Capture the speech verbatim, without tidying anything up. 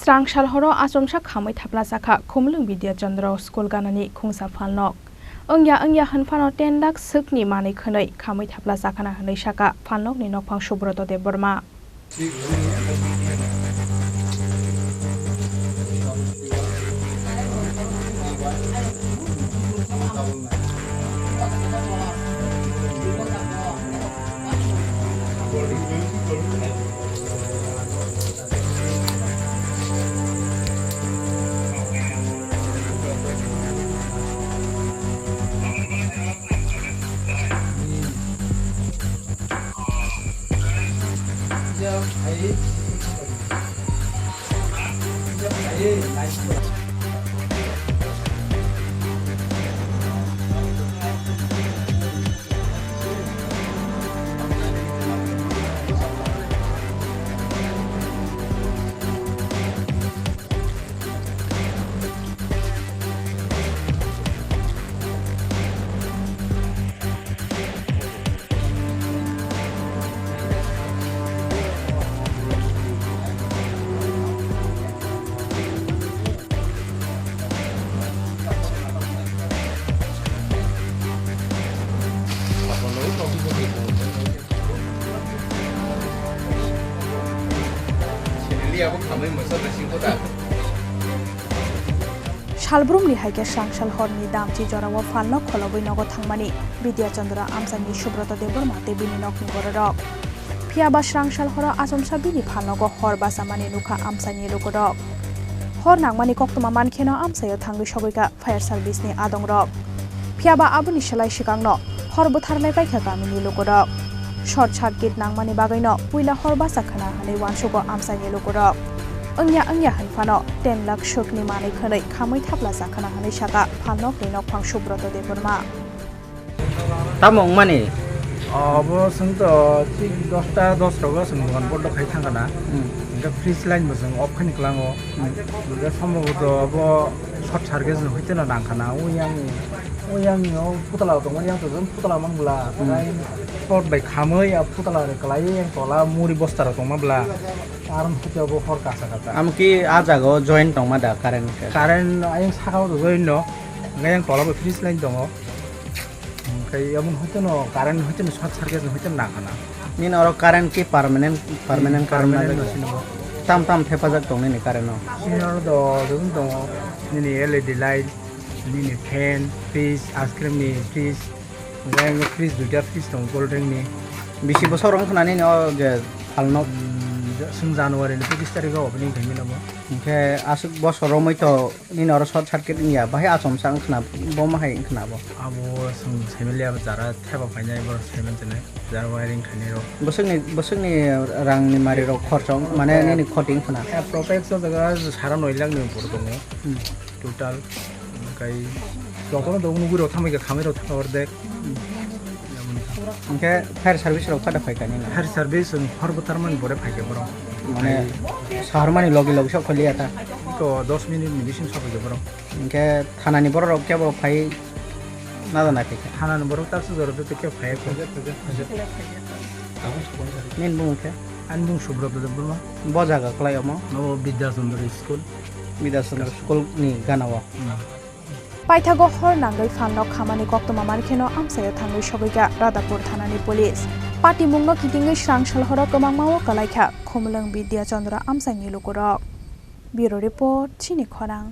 Srang sal horo achomsa khamwi thapla chakha Khumulwng Bidya Chandra school ganani khungsa phalnok. Wngya wngya hwn phano ten lakh swkni manwi khwnwi khamwi thapla chakhana hwnwi sakha phalnokni nokphang Subroto Debbarma. Salbrumni hai khe srang sal horni damchi jorao phalnok kholobwi nogo thangmani Bidya Chandra amchaini Subroto Debbarma tei bini nokni bororok. Phiya ba srang sal horo achomsa bini phalnogo hor bachamani nukha amchaini lukurok. Hor nangmani koktwma mankheno amchaio thangwi sogwikha fire service ni adongrok. Phiya ba aboni slai swkangno hor butharlai paikha kamini lukurok. Short circuit nangmani bagwino puila hor bacha khwna hwnwi uansugo amchaini lukurok. Wngya wngya hwn phano ten lakh swkni manwi khwnwi khamwi thapla chakhwna hwnwi sakha phalnokni nokphang Subroto Debbarma. Tamo wngmani? Obo chwngto thik dosta dos rogo chwng dogan bondo khai thangkha na. Hmm. Hwnkhe fridge line bo chwng off khaini kwlango. Hmm. Hwnkhe somboboto obo short circuit no hwiteno nangkha na. Uyang, uyang o putla tongma yang to chwng putla man bwla. Hmm. Short bai khamwi a putla rok kwlaiwi yang tola muri bosta rok tongma bwla. Aron hwtwi obo hor kasa kasa. Amo ki a jaga o join tongma da current? Current ayang saka o join no. Hwnkhe yang tola bo fridge line tongo. Hwnkhe aboni hwteno current hwteno short circuit no hwteno nangkha na. Nini oro current ki permanent, permanent Hmm, current permanent nangkha? No sini bo. Tam tam thepajak tong nini current no? Sini oro do dum tongo, nini L E D light, nini fan, fridge, ice cream ni fridge, hwnkhe fridge duita fridge tongo cold drink ni. Bisi bosor wngkha na nini o je phalnok? Hmm, chwng January ni pochistarikh o opening khaimani omo. Hwnkhe aswk bosor romwi to Nini oro short circuit wngya, bahai achomsa wngkhwna, bo ma hai wngkhwna bo? Abo chwng saimaliya, abo jara theba phainai, borok saiman tene, jara wiring khainai rok. Bwswkni, bwswkni rangni mari rok khorchong, mane nini khoti wngkhwna? Eh, propex o jaga sara noi lakh ni upor tongo. Hmm. Total, kai jotono do nugwi rok thamwi kha, khamwi rok thangkha ordek. Hwnkhe fire service rok phada phaikha nini? Fire service, um, hor bwtharmani pore phaikha borok. Mane sahormani logi logi sok kholiya ta? To dos minute ni bising sokphaikha borok. Hwnkhe thanani borok rok kebo phai nada naikha? Thanani borok tak sujaro tei kebo phai kho. Nini bumung khe? Ani bumung Subroto Debbarma. Bo jaga kwlai omo? Obo Bidya Chandra School. Bidya Chandra School ni gana o. Hmm. Paithago hor nangwi phalno khamani koktwma mankheno amchaio thangwi sogwikha Radhapur thanani police. Patimungno kitingwi srang salhoro kwbangma-o kwlaikha Khumulwng Bidya Chandra amchaini lukurok. Bureau Report, Chini Khorang.